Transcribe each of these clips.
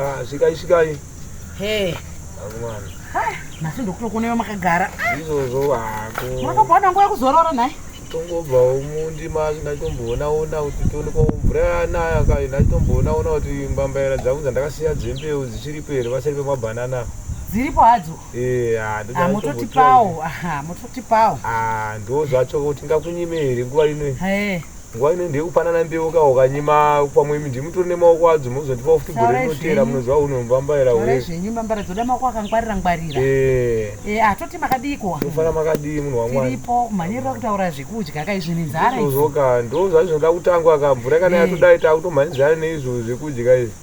Ah, svikai svikai. He. Akomana. Nhasi ndokutokuonewa makagara. Izvozvo hako. Makakuwana nguva yekuzorora nhai? Tongobvawo mundima ndachitomboonaona kuti tionekwa mvura yanaya kai ndachitomboonaona kuti mbambaira dzangu dzandakasiya dzembeu dzichiripo here paseri pemabhanana. Dziripo hadzo. Eh, ah, ah, mototipawo. Aha, mototipawo. Ah, ndo zvacho kuti ngakunyime here nguva ino. Eh. Nguva ino ndeyekupanana mbeu ka ukanyima pamwe imi ndimi mutori nemaoko adzo mozondipa futi gore rinotera munoziva uno mbambaira Taurai zvenyu mbambara dzoda maoko akangwarira ngwarira. Eh. Eh, ah, toti makadiiko? Tofara makadii munhu waMwari. Tiripo kumhanyirira kutaura zvekudya ka izvi nenzara. Izvozvo ka ndo zvazvinoda kutangwa ka mvura kana Eh. yatodai takutomhanyidzana neizvo zvekudya izvi.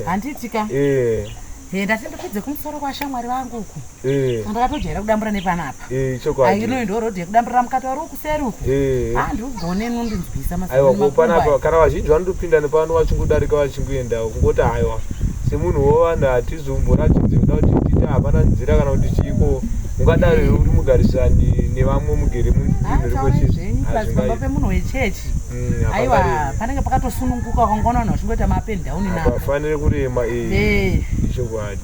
Handiti ka? Eh. Eh, ndati ndikwidze kumusoro kwashamwari vangu uku. Eh. Ndakatojaira kudambura nepanapa. Eh, chokwadi. Aino ndo road yekudamburira mukati wari kuseri uku. Eh. Ah, ndikugone nondinzwisa Aiwa mazuva ko panapa kana vazhinji vanotopinda nepano vachingodarika vachingoenda kungoti haiwa semunhu wovanhu hatizomboratidzi kuda kuti titi hapana nzira kana kuti chiiko ungadaro here uri mugarisani nevamwe mugere mudunhu rimwe Taurai zvenyu plus pamba pemunhu wechechi. Aiwa, panenge pakatosununguka ukangoona vanhu vachingoita ma up and down napo. Hapafaniri kurema eh. Eh. Ichokwadi.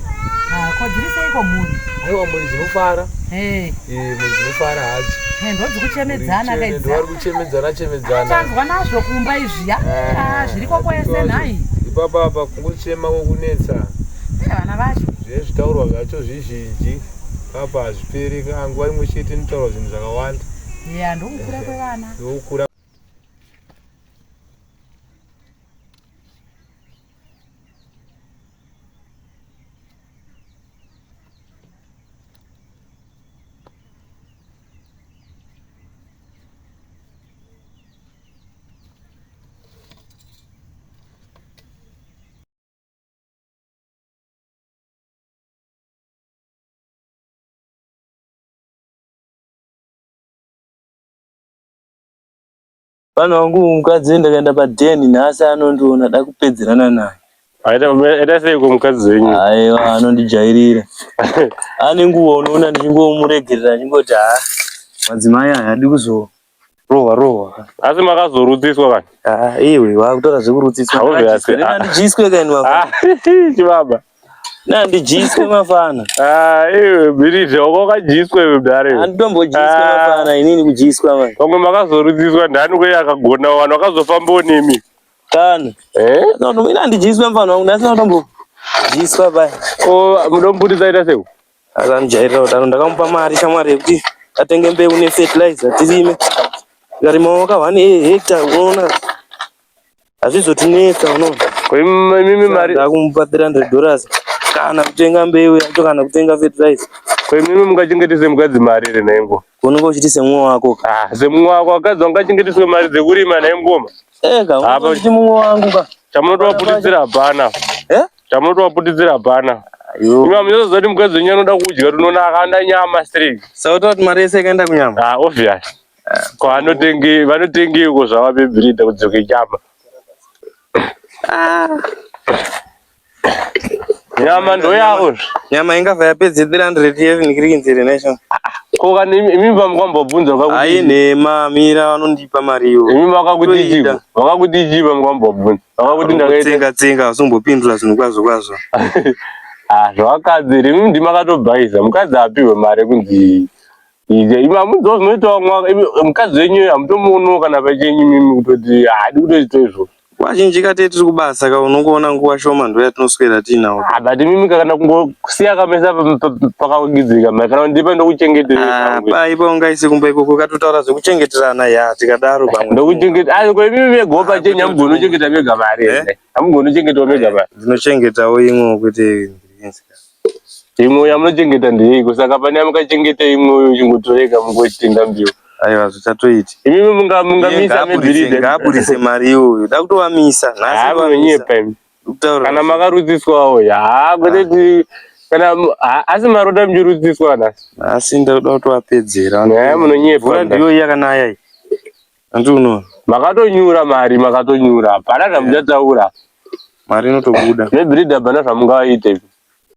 Ah, ko dziri seiko mhuri? Aiwa mhuri dzinofara. Eh. Eh, mhuri dzinofara hadzo. Eh, ndodzikuchemedzana Mhuri kaidzi. Ndovari kuchemedzana chemedzana. Tanzwa nazvo kumba izvi ya. Ah, zviriko kwese nhai. Ipapa apa kungochema kwokunetsa. Eh, vana vacho. Zvezvitaurwa zvacho zvizhinji. Papa hazviperi ka nguva imwe chete inotaurwa zvinhu zvakawanda. Ya, ndokukura kwevana. Ndokukura. Mfana wangu mukadzi ndakaenda padheni nhasi anondiona da kupedzerana naye. Aita seiko mukadzi wenyu? Aiwa anondijairira. Ane nguva unoona ndichingomuregerera achingoti haa madzimai aya adi kuzorohwa rohwa. Asi makazorutsiswa kani? Ah, iwe wakutora zvekurutsiswa. Obviously. Ndandijiswe kani mafana. Chibaba. Ndandijiswe mafana. Ah, iwe bhirizha wanga wakajiswa iwe mudare. Anditombojiswe mafana inini kujiswa manje. Pamwe makazorutsiswa ndani kweye akagona vanhu vakazofambawo nemi. Kana. Eh? No, no, ini handijiswe mfana wangu ndasina kutombojiswa paya. Ko munomubudisa ita sei? Akandijairira kudaro ndakamupa mari shamwari yekuti atenge mbeu nefertilizer tirime. Tikarimawo ka 1 hectare unoona hazvizotinetsa unoona. Ko imimi mari ndakumupa 300 dollars kana kutenga mbeu yacho kana kutenga fertilizer. Ko imimi mungachengetese mukadzi mari here nhai ngoma? Unenge uchiti semumwe wako ka. Ah, semumwe wako vakadzi vangachengeteswe mari dzekurima nhai ngoma? Ega, unenge uchiti mumwe wangu ka. Chamunotovaputitsira hapana. Eh? Chamunotovaputitsira hapana. Imi hamunyatsoziva kuti mukadzi wenyu anoda kudya tunoona akanda nyama straight. Saka utaura kuti mari yese ikaenda kunyama? Ah, obvious. Ko anotenge vanotengeiko zvava bhiridha kudzoke nyama? Nyama ndoyavo. Nyama ingabva yapedze 300 yevinikirikinzere nacho. Ko kana imi vamukwambobvunza vakakuti Ayi nhema mira vanondipa mari iwo. Imi vakakuti chipo. Vakakuti chipo vamukwambobvunza. Vakakuti ndakaita tsenga tsenga usombopindura zvinhu kwazvo kwazvo. Ah, zvavakadzi here imi ndimi makatobhaisa mukadzi apihwe mari kunzi ije imi hamuziva zvinoita vamwe imi mukadzi wenyu hamutomuonawo kana pachenyu imimi kutoti haadi kutoita izvozvo. Vazhinji katee tiri kubasa ka unongoona nguva shoma ndo yatinoswera tiinawo. Ah, but imimi kana kungosiya kamesa pakagidzika mari kana ndipa ndokuchengetera. Ah, pai paungaise kumba ikoko katotaura zvekuchengeterana ya tikadaro pamwe. Ndokuchengeta ah ko imimi mega pachenyu hamugoni kuchengeta mega mari here? Hamugoni kuchengetawo mega mari. Ndinochengetawo imwe kwete Imwe yamunochengeta ndeyeiko saka pane yamukachengeta imwe uchingotoreka mungochitenga mbeu. Aiwa zvichatoiti. Imimi munga mungamisa mebhiridha. Ngaaburitse mari iyoyo. Da kutovamisa. Nhasi Haa munonyepa imi. Kutaura. Kana makarutsiswawo haa kwete kuti kana asi marota muchirutsiswa nhasi. Nhasi ndakuda kutovapedzera. Nyaya munonyepa. Mvura ndiyo yakanaya iyi. Hanti unoona. Makatonyura mari makatonyura hapana zvamuchataura. Mari inotobuda. Mebhiridha hapana zvamungaite.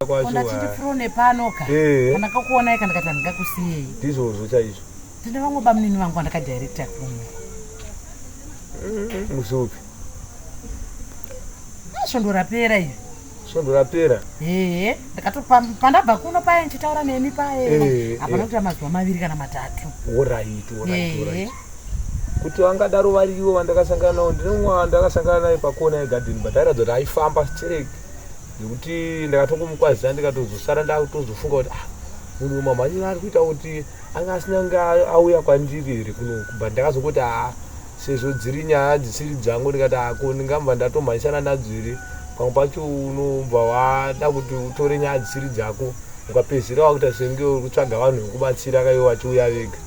Ko ndati ndifurone pano ka. Eh. Kana kakuonai kana kati handingakusiyei. Ndizvozvo chaizvo. Ndine vamwe bamunini vangu vandakadirector kumwe. Musi upi? Svondo rapera iri. Svondo rapera. Ehe, ndakato pandabva kuno paye ndichitaura nemi paye. Eh, Hapana eh. kuita mazuva maviri kana matatu. Alright, alright, Ehe. alright. Kuti vangadaro varivo vandakasangana navo, ndine mumwe wandakasangana naye pakona yegadheni but airatidza kuti aifamba stereki nekuti ndakatongomukwazisa ndikatozosara ndakutozofunga kuti ah, munhu uyu mamhanyiro ari kuita kuti anga asina kunge auya kwandiri here kunoku but ndakazongoti haa sezvo dziri nyaya dzisiri dzangu ndikati hako ndingambva ndatomhanyisana nadzo here pamwe pacho unobva wada kuti utore nyaya dzisiri dzako ukapedzisira wakuita senge uri kutsvaga vanhu vekubatsira kaivo vachiuya vega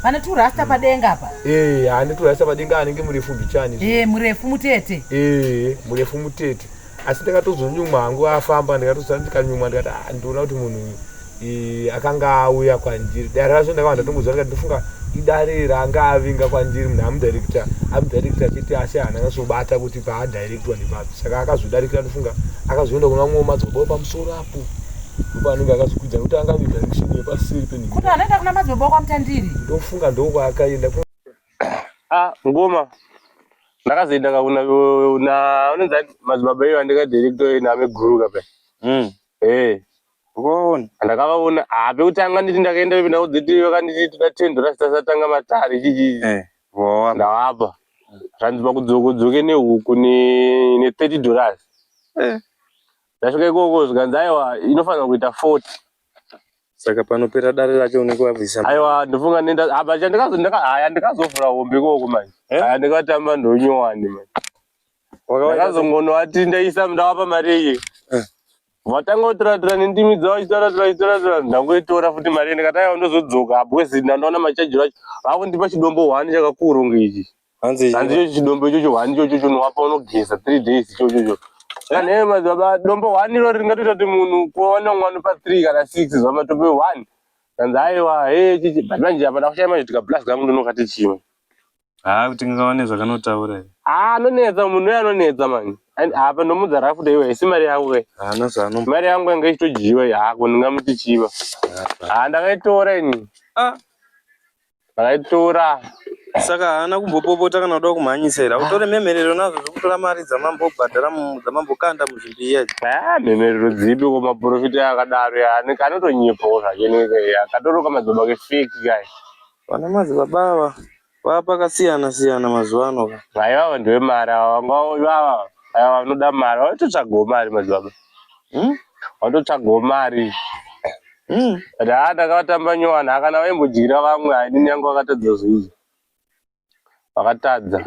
Pane turasta padenga apa. ee ane turasta padenga anenge murefu mbichani Eh, murefu mutete. ee murefu mutete asi ndakatozonyumwa hangu afamba ndikatozaa ndikanyumwa ndikati ah, ndinoona kuti munhu uyu eh, akanga auya kwandiri dare racho ndakava ndatongoziva ndikati ndofunga idare raanga avinga kwandiri munhu amudirector amudirector chete asi haana nyatsobata kuti paadirectwa nepapi saka akazodarikira ndofunga akazoenda kuna mumwe madzibaba pamusoro apo ndopaanenge akazokwidza nekuti anga ane direction yepaseri penhingi Kuti anoenda kuna madzibaba kwamutandiri. ndofunga ndokwaakaenda Ah, ngoma ndakazoenda kakuna na unonzi ani? madzibaba iyo andikadirector nameguruka pa Eh. Ukaona? Ndakavaona ah pekutanga nditi ndakaenda pepi ndakudziti vakanditi toda 10 dollars tasatanga matare chichi. Eh, wawapa. Ndavapa. Zvanzi pakudzoka udzoke nehuku ne ne 30 dollars. Eh. Ndasvika ikoko zvikanzi aiwa inofanira kuita 40. Saka panopera dare racho unenge wabvisa. Aiwa ndofunga nenda apa chandikazo ndaka haya ndikazovhura hombe ikoko manje. Eh? Haya ndikatamba ndonyowani manje. Ndakazongonovati ndaisa ndavapa mari iyi. Eh. Vatanga kutoratora nendimi dzavo vachitoratora vachitoratora ndangoitora futi mari ndikati aiwa ndozodzoka because ndandaona machajiro acho vakundipa chidombo hwani chakakura kunge ichi. Hanzi Hanzi ichocho chidombo ichocho hwani ichocho chonowapa unogeza 3 days ichochocho. Saka nheye madzibaba dombo hwani irori ringatoita kuti munhu kuona mwana pa 3 kana 6 zvamatope 1. Kanzi aiwa he chichi but manje apa ndakushaya manje tikablast kangu ndinokati chimwe. Haa kuti ngavaone zvakanotaura here. Ah, anonetsa munhu uyo anonetsa mani. And apa ndomudza rafu dai haisi mari yako kai. Haana zvaano. Mari yangu yanga ichitodyiwa iyi hako ndingamuti chiva. Ah, ndakaitora ini. Ah, Ndakaitora. saka haana kumbopopota kana kuda kumhanyisa here. Autore mhemherero nazvo zvekutora mari dzamambobhadhara dzamambokanda muzvimbiya idzi. Ah, mhemherero dzipi ko maprofita akadaro ya anenge anotonyepawo zvake nenge akatoroka madzibaba ke fake kai. Vana madzibaba ava vapakasiyana siyana mazuva ano ka. Vaiva vanhu vemari ava vanga ivava ava vanoda mari vanototsvagawo mari madzibaba. Vanototsvagawo mari. But haa ndakavatamba nyowani hakana vaimbodyira vamwe hainini yangu vakatadza zvoizvi. Vakatadza.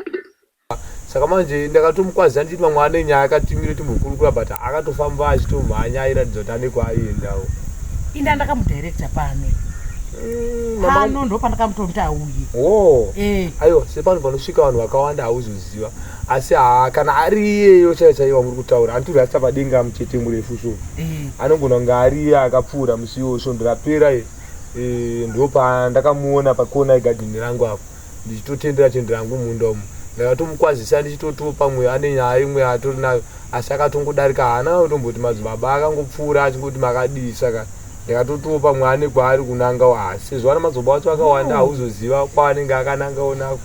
Saka manje ndakatomukwazisa ndichiti vamwe ane nyaya akatimire timbokurukura but akatofamba achitomhanya airatidza kuti ane kwaaiendawo. Inda ndakamudirector pano. Mama Pano ndo pandakamutomuti auye. Oh. Eh. Aiwa sepano panosvika vanhu vakawanda hauzoziva asi haa kana ari iyeyo chaiyo chaiyo wamuri kutaura anditori asi padenga muchete murefu so Eh. anogona kunge ari iye akapfuura musi iwoyo svondo rapera eh, ndopandakamuona pakona yegadheni rangu apo ndichitotendera tendera hangu munda umu ndakatomukwazisa ndichitotiwo pamwe ane nyaya imwe atori nayo asi akatongodarika haana kutomboti madzibaba akangopfuura achingoti makadii saka ndakatotiwo pamwe ane kwaari kunangawo asi sezvo ana madzibaba acho akawanda hauzoziva kwaanenge akanangawo nako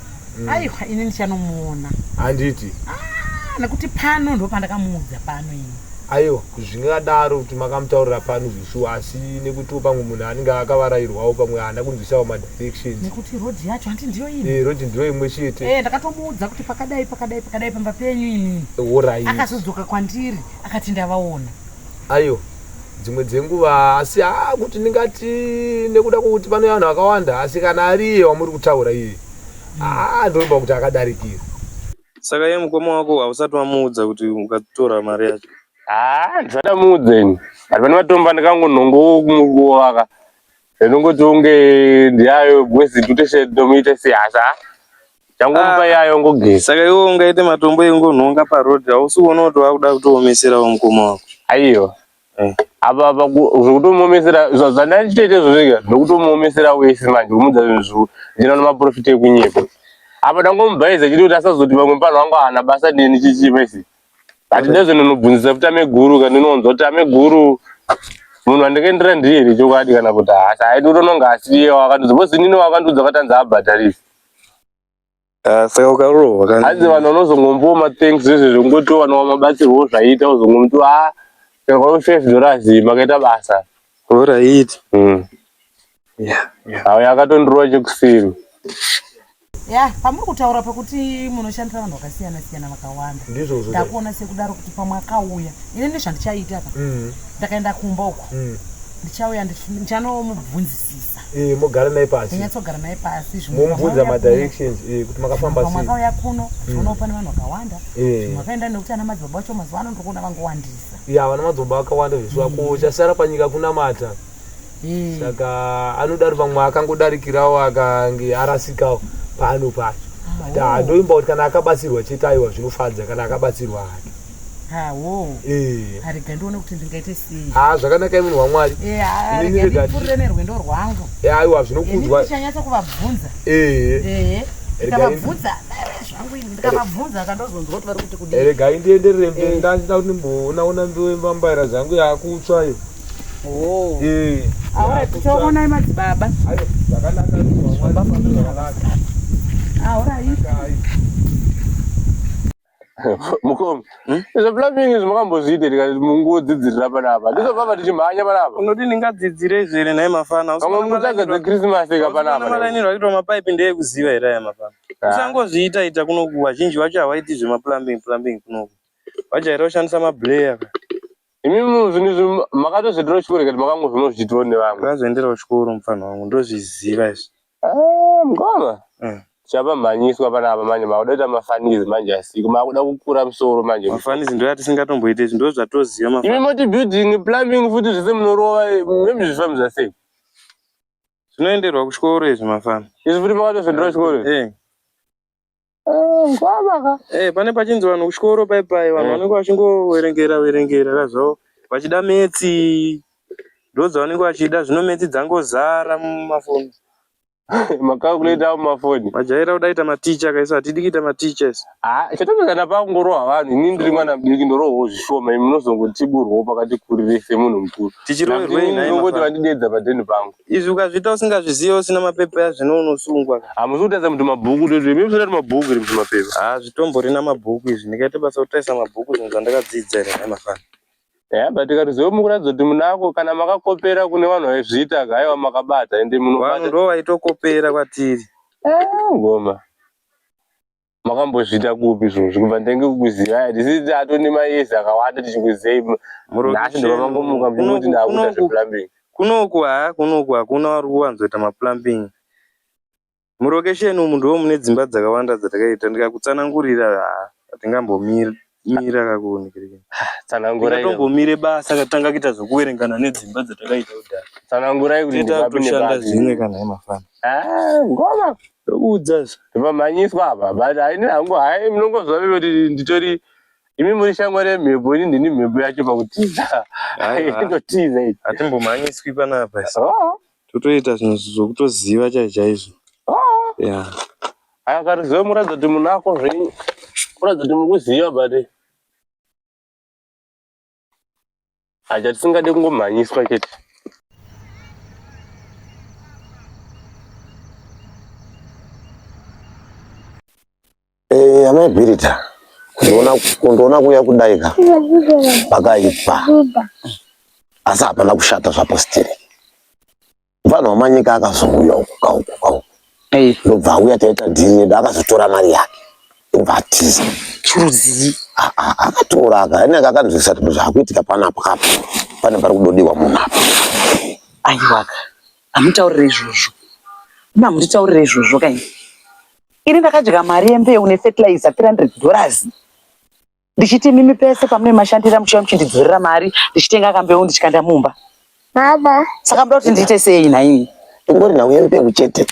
Aiwa ini ndichanomuona. Handiti Ah, nekuti pano ndo pandakamuudza pano ini. Aiwa zvingadaro kuti makamutaurira pano zveshuwa asi nekutiwo pamwe munhu anenge akavarairwawo pamwe haana kunzwisawo madirections Nekuti road yacho hanti ndiyo ini. Eh, road ndiyo imwe chete Eh, ndakatomuudza kuti pakadai pakadai pakadai pamba penyu inini. Alright. Akazodzoka kwandiri akati ndavaona. Aiwa dzimwe dzenguva asi haa kuti ndingati nekuda kwokuti pane vanhu vakawanda asi kana ari iye wamuri kutaura iye haa ndoimba kuti akadarikira. Saka iye mukoma wako hausati wamuudza kuti ukatora mari yacho? Haa ndisati ndamuudza ini. But pane matombo andikangonhongawo kumurovaka. Ndinongoti unge ndiyayo because totese tomuita sehasha. Changomupa Ah. iyayo ngogeza. Saka iwe ungaite matombo eingonhonga paroad hausi kuona kuti wakuda kutoomeserawo mukoma wako? Aiwa. Eh. Apa apa zvekutomuomesera zvandachitoita izvozvo ika zvekutomuomesera wese manje kumudza zvinhu zvo ndina nemaprofita ekunyepa. Apa ndangomubhaiza chete kuti asazoti vamwe pano vangu haana basa neni chichipa isi. But ndozvinonobvunzisa futi ameguru ka ndinonzwa kuti ameguru munhu wandikaendera ndiye here chokwadi kana kuti haasi. Haidi kutononga asi iye wakandiudza because inini wakandiudza kuti anzi abhadharisi. Ah, saka ukarohwa kana Hanzi vanhu vanozongombowo mathanks izvi zvekungoti wanawo mabatsirwo zvaita uzongomuti a chero $5 makaita basa. Alright. Yeah. Auya akatondirova chekuseri. Ya, pamuri kutaura pekuti munoshandisa vanhu vakasiyana siyana vakawanda. Ndizvozvo. Ndakuona sekudaro kuti pamwe akauya. Ini nezvandichaita ka. Ndakaenda kumba uko. Ndichauya ndichanomubvunzisisa. Eh, mogara naye pasi. Ndinyatsogara naye pasi zvimwe Momubvunza pamwe auya madirections eh, kuti makafamba kuno. Pamwe sei. akauya kuno achionawo pane vanhu vakawanda. Zvimwe akaenda nekuti ana madzibaba vacho mazuva ano ndiri kuona vangowandisa. Ya, vana madzibaba akawanda zvisuwa ko chasara panyika kunamata. Saka anodaro pamwe akangodarikirawo akange arasikawo pano pacho. But ah, ndoimba kuti kana akabatsirwa chete aiwa zvinofadza kana akabatsirwa hake. Hawo. Eh. Arega ndione kuti ndingaite sei. Ah, zvakanaka munhu waMwari. Eh, ah, Inini rega rega ndipfuurire nerwendo rwangu. Eh, aiwa Ini zvinokudzwa. ndichanyatsa kuvabvunza. Eh. Ehe. Rega Ndikavabvunza dai zvangu ini ndikavabvunza akandozonzwa kuti vari kuti kudii. Regai ndienderere mberi ndachida kuti ndimboona mbeu yembambaira dzangu yakutsva iyo. Oh. Eh. Alright, tichaonai madzibaba. Aiwa, zvakanaka munhu waMwari zvakanaka. Alright. Ai. Mukoma. Izvo plumbing izvi makambozviita tikati mungodzidzirira panapa. Ndizobva tichimhanya panapa. Unoti ndingadzidzire izvi here nhai mafana? Pamwe munotsvaga dzeChristmas ka panapa. Malainiro akaitwa mapaipi ndeyekuziva here aya mafana? Usangozviita ita kunoku vazhinji vacho havaiti zvemaplumbing plumbing kunoku. Vajaira kushandisa mablayer. Imi zvinhu izvi makatozviitira chikoro kati makangozvinozviitirawo nevamwe. Ndakazoendera kuchikoro mufana wangu ndozviziva izvi. Ah, mukoma. Tichabamhanyiswa panapa manje makuda kuita mafanizi manje asiko makuda kukura musoro manje. Mafanizi ndo yatisingatomboite izvi ndo zvatoziva Imi mafana. moti building plumbing futi zvese munorova maybe zvifambisa sei. Zvinoenderwa kuchikoro izvi mafana. Izvi futi makatozviendera kuchikoro. Eh. Ah, mukoma ka. Eh, pane pachinzi vanhu kuchikoro pai pai vanhu vanenge vachingowerengera werengera ka zvavo vachida metsi ndo dzavanenge vachida zvino metsi dzangozara mumafoni. Makalkuleta avo mumafoni. Vajaira kuda kuita maticha ka isu hatidi kuita maticha isu. Ah, chatopedzana pakungorohwa vanhu ini ndiri mwana mudiki ndorohwawo zvishoma imi munozongotiburwawo pakati kurirei semunhu mukuru. Tichiroverwei nhai Ndinongoti mafana? vandidedza padheni pangu. Izvi ukazviita usingazvizive usina mapepa yazvino unosungwa ka. Hamusi kutaridza kuti mabhuku toti imi musina mabhuku iri mumapepa. Ah, zvitomborina mabhuku izvi ndingaite basa kutarisa mabhuku zvinhu zvandakadzidza here nhai mafana? Yeah, but tikatiziva mukuratidza kuti munako kana makakopera kune vanhu vaizviita ka aiwa makabata ende Vanhu munobata ndo vaitokopera kwatiri. Eh, ngoma. Makambozviita kupi izvozvi kubva ndenge kukuziva tisiti tatone mayezi akawanda tichikuzei nhasi ndopamangomuka muchingoti ndakuita zveplumbing. Kunoku haa kunoku hakuna vari kuwanzoita maplumbing. Murokesheni umu ndo mune dzimba dzakawanda dzatakaita ndikakutsanangurira haa hatingambomira kakuonekera. Tsanangurai Ndingatombomire basa katanga kuita zvekuverengana nedzimba dzatakaita kudhara. tsanangurai kuti Toita ndipapi kutoshanda nepapi. zvimwe kana yemafana. Ah, ngoma. Ndokuudza zve. Ndopamhanyiswa apa but haini hangu hai munongozwa veve kuti nditori imi muri shamwari yemhepo ini ndini mhepo yacho pakutiza. Aiwa. Inotiza iyi. Hatimbomhanyiswi panapa isu. Oh, Totoita zvinhu zvokutoziva chaizvo chaizvo. oh. Yeah. Aya kariziva muratidza kuti munako zvenyu. Muratidza kuti mukuziva but acha tisingade kungomhanyiswa chete. Eh, amai Bhirita, kundiona kundiona kuuya kudai ka pakaipa, asi hapana kushata zvapostiri. Mfana wamanyika akazouya uku kauku kauku, ndobva auya taita dhiri yedu, akazotora mari yake ndobva atiza. Chiruzii. Ah, ah, Akatora aka anenge akanzwisisa kuti zvakuitika panapa kapa pane pari kudodiwa munhu apa. Aiwaka. Hamutaurire izvozvo. Imi hamunditaurire izvozvo kaini. Ini ndakadya mari yembeu nefertilizer $300. Ndichiti imimi pese pamune mashandira muchiuya muchindidzorera mari ndichitenga kambeu ndichikanda mumba. Baba. Saka muda kuti ndiite sei nhaimi? Ingori nhau yembeu chete.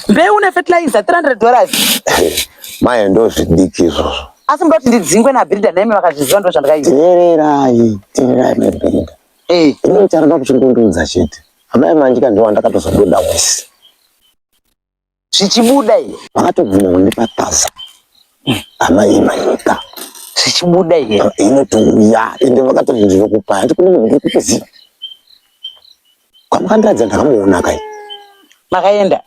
Mbeu nefertilizer $300. Mai ndozvidiki izvozvo. Asi muda kuti ndidzingwe naBhiridha nhaimi vakazviziva ndo zvandakaita. Teererai, teererai mai Bhiridha. Eh. Ini charoda kuchingunduudza chete. Amai Manjika ndiwo andakatozobuda wese. Zvichibuda iye. Vakatobvuma kundipa thaza. Amai Manyika. Zvichibuda iye. Inotouya ende vakatoti ndinokupa. Handiti kune munhu ndiri kukuziva. Kwamakandiratidza ndakamuona kai. Makaenda.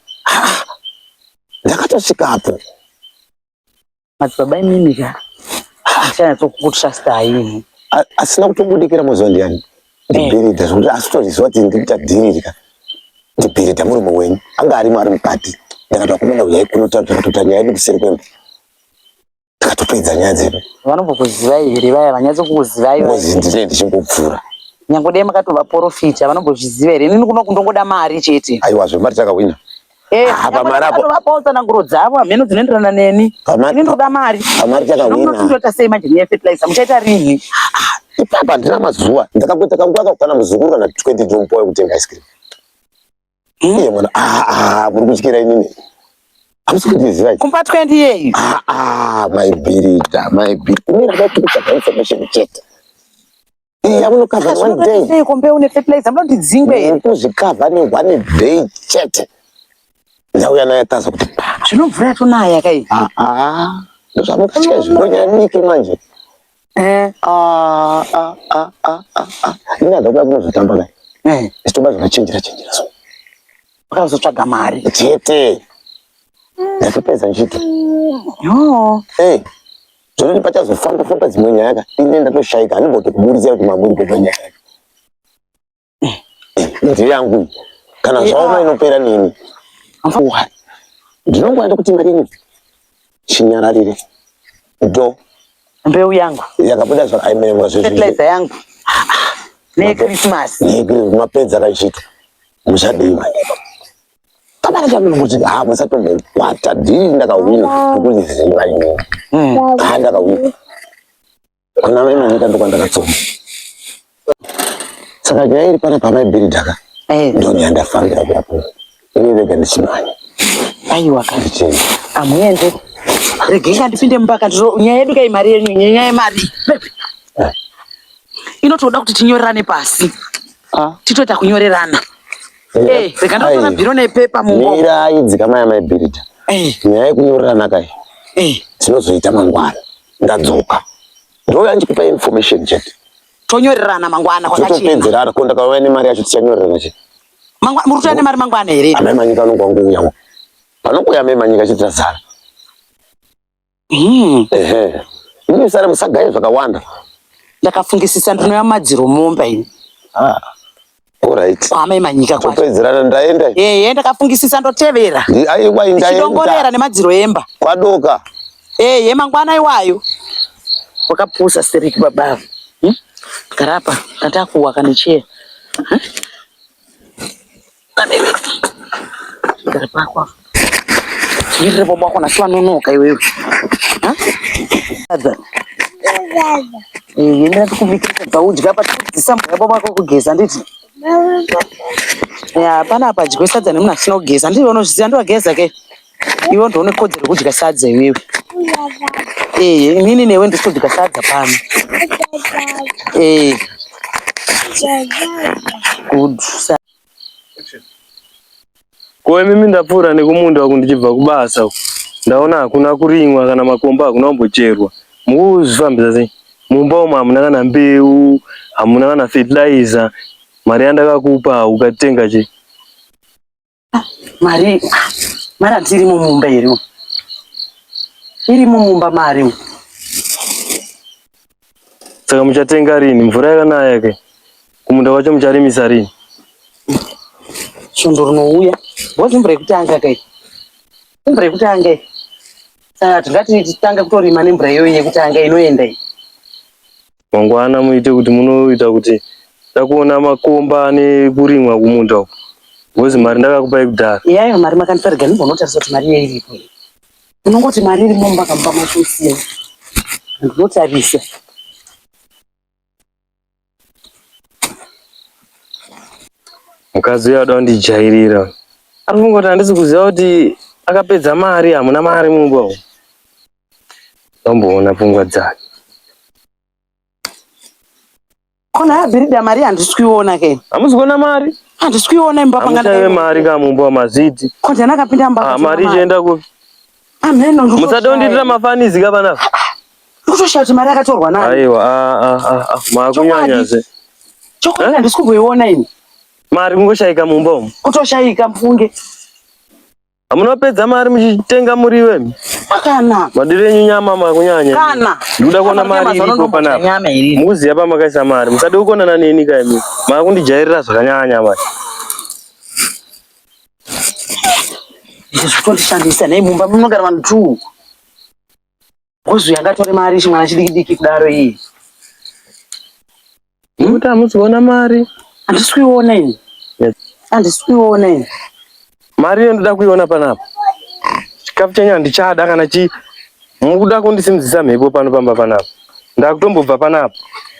Ndakatosvikapo. Madzibaba imimi ka handichanyatsokukutrustai ini. Asina kutobudikira moziva ndiyani? Ndibhiridha zvekuti asitoriziva kuti ndiri kuita dhiri rika. Ndibhiridha murume wenyu anga arimo ari mukati. Ndakati vakomana huyai kuno takatoita nyaya yedu kuseri kwemba. Takatopedza nyaya dzedu. Vanombokuzivai here vaya vanyatsokukuzivai? Ngozi ndine ndichingopfuura. Nyange dai makatovaporofita vanombozviziva here? Inini kuno kundongoda mari chete. Aiwa zvemari takahwina. Eh, Ah, pamari apo. vapawo tsananguro dzavo hameno dzinoenderana neni. Pamari- Ini ndoda mari. Pamari takahwina. Munotoita sei manje neya fertilizer? Muchaita rinhi? Ipapa handina mazuva. Ndakangoita kanguva kakwana muzukuru kana 20 ndomupawo yekutenga ice cream. Iye mwana ah ah muri kutyira inini. Hamusi kundiziva. Kumba 20 yeyi. Ah ah my bhirida my bhirida. Kumira ndati kutsvaga information chete. Iya munokavha one day. Sei kombe une fertilizer munondidzingwe here? Kuzvikavha ne one day chete. Ndauya naye taza kuti pa. Zvino mvura yatonaya kai. Ah ah. Ndozvamukatya izvi ndonyaya diki manje. Eh. Ah ah ah ah ah. ah. Ini handauya kunozotamba naye. Eh. Zvitomba zvakachenjera chenjera so. Wakazotsvaga mari. Chete. Ndakapedza nchito. Yoo. Eh. Zvekuti pachazofamba famba dzimwe nyaya ka ini ndatoshaika handimbotokuburitsira kuti mamuri kupa nyaya yacho. Eh, Ndiri yangu iyi. Kana zvaoma inopera neni. Uwa. Ndinongoenda kuti mari yenyu chinyararire. Ndo Mbeu yangu. yakabuda zvakaimemwa zvezvi. Fertilizer yangu. Ne Christmas. Mapedza kachito. Muchadii manje. Kabara chamunhu kuti ha musatombokwata dhiri ndakahwina ndikuziva ini. Ha ndakahwina. Kuna mai manyika ndokwandakatsoma. Saka nyaya iri panapa amai Bhiridha Eh. ndoni yandafambira kuyapo. Ini rega ndichimhanya. Aiwa ka. Ndichienda. Amuende. Regai ngandipinde mumba kandiro nyaya yedu kai mari yenyu nyaya yemari. Inotoda kuti tinyorerane pasi. Ah. Titoita kunyorerana. Eh, rega ndotora Ai. bhiro nepepa mumbo. Mirai dzikama yamai Bhiridha. Eh, Nyaya yekunyorerana kai eh. tinozoita mangwana. Ndadzoka. Ndouya ndichikupa information chete. Tonyorerana mangwana kwakachena. Totopedzerana ko ndakauya nemari yacho tichanyorerana chete. Mangwana muri kutoya nemari mangwana here? Amai Manyika anonga wangouyawo. Panongouya amai Manyika chete tazara. Mm. Ehe. Imi sare musagaye zvakawanda. Ndakafungisisa ndinoya madziro momba ini. Ah. All right. Kwamai Manyika kwacho. Topedzerana ndaenda. Eh, ndakafungisisa ndotevera. Aiwa Ndichidongorera ndaenda. nemadziro emba. Kwadoka. Eh, ye mangwana iwayo. Wakapusa stereki baba. Hmm? Gara apa, ndatakuwa kana chair. Hmm? Gara pako. Mirire baba wako nasi wanonoka iwewe. Ha? Sadza. Eh, yenda tikubikira dzaudya apa tikudzidzisa mbuya baba wako kugeza nditi. Ya, pana apa dyiwe sadza nemunhu asina kugeza. Ndiwe unozviziva ndiwageza ke. Iwe ndiwe une kodzero yekudya sadza iwewe. Eh, inini newe ndisodya sadza pano. Eh. Good. Ko imimi ndapfuura nekumunda uku ndichibva kubasa uku. Ndaona hakuna kurimwa kana makomba hakuna kumbocherwa. Mukuzvifambisa sei? Mumba umu hamuna kana mbeu, hamuna kana fertilizer. Mari yandakakupa ukatenga chii? Mari, mari handiti irimo mumba here? Irimo mumba mari. Saka muchatenga rini? Mvura yakanaya ke. Kumunda kwacho mucharimisa rini? Svondo rinouya. Ngozi mvura yekutanga kai. Imvura yekutanga iyi. Saka tingati titange kutorima nemvura iyoyo yekutanga inoenda iyi. Mangwana muite kuti munoita kuti takuona makomba ane kurimwa kumunda uku. Ngozi mari ndakakupai kudhara. Iyayo mari makandipa rega ndimbonotarisa kuti mari iyoyo iripo here. Unongoti mari irimo mumba kamumba macho usina. Ndinotarisa. Mukadzi uyo ada kundijairira. Ari kufunga kuti handisi kuziva kuti akapedza mari hamuna mari mumba umu. Ndamboona pfungwa dzake. Kona yabhirida mari handisi kuiona ke. Hamusi kuona mari? Handisi kuiona imba panga Hamuchaive mari ka mumba maziti. Ko ndiani akapinda mumba Ah, akatora mari ichienda kupi? Ameno ndikutoshaya. Musade kundiitira mafanizi ka panapa. Ndikutoshaya kuti mari yakatorwa nani. Aiwa, ah, ah, ah, ah. Makunyanya zve. Chokwadi handisi kumboiona ini. Mari kungoshaika mumba umu. Kutoshaika mfunge. Hamuna kupedza mari muchitenga muriwo imi? Kana. Madiro enyu nyama makunyanya. Kana. Ndikuda kuona mari iripo panapa. Nyama iri. Mukuziva pamakaisa mari. Musade kukonana neni ka imi. Makundijairira zvakanyanya mari. Izvi zvitondishandisa nei mumba munogara vanhu two. Ngozi yangatore mari chimwana chidiki diki kudaro iyi. Mukuti hamusi kuona mari. Handisi kuiona ini. Yes. Handisi kuiona ini. Mari iyo ndoda kuiona panapa. Chikafu chenyu handichada kana chi mukuda kundisimudzisa mhepo pano pamba panapa. Ndakutombobva panapa.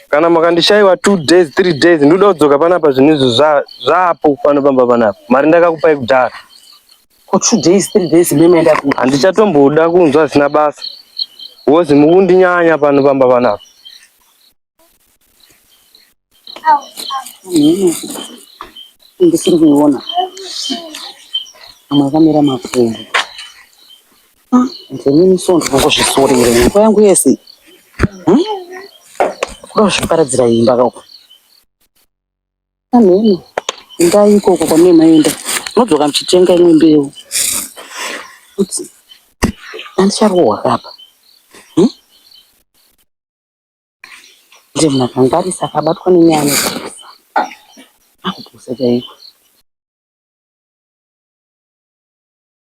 Kana makandishaiwa 2 days 3 days ndoda kudzoka panapa zvinhu izvo zvapo pano pamba panapa. Mari ndakakupai kudhara. Ko 2 days 3 days memaenda ku. Handichatomboda kunzwa zvisina basa. Wozi mukundinyanya pano pamba panapa. Ndisiri kuiona. Amwe akamira makumbo. Ah, ndinini so ndinongozvisorera nguva yangu yese. Hmm? Kuda kuzviparadzira imba kauko. Amheno, endai ikoko kwamune maenda. Munodzoka muchitenga imwe mbeu. Kuti handicharohwa kapa. Hmm? Ndiye munhu akangwarisa akabatwa nenyaya anopusa. Akupusa chaiko.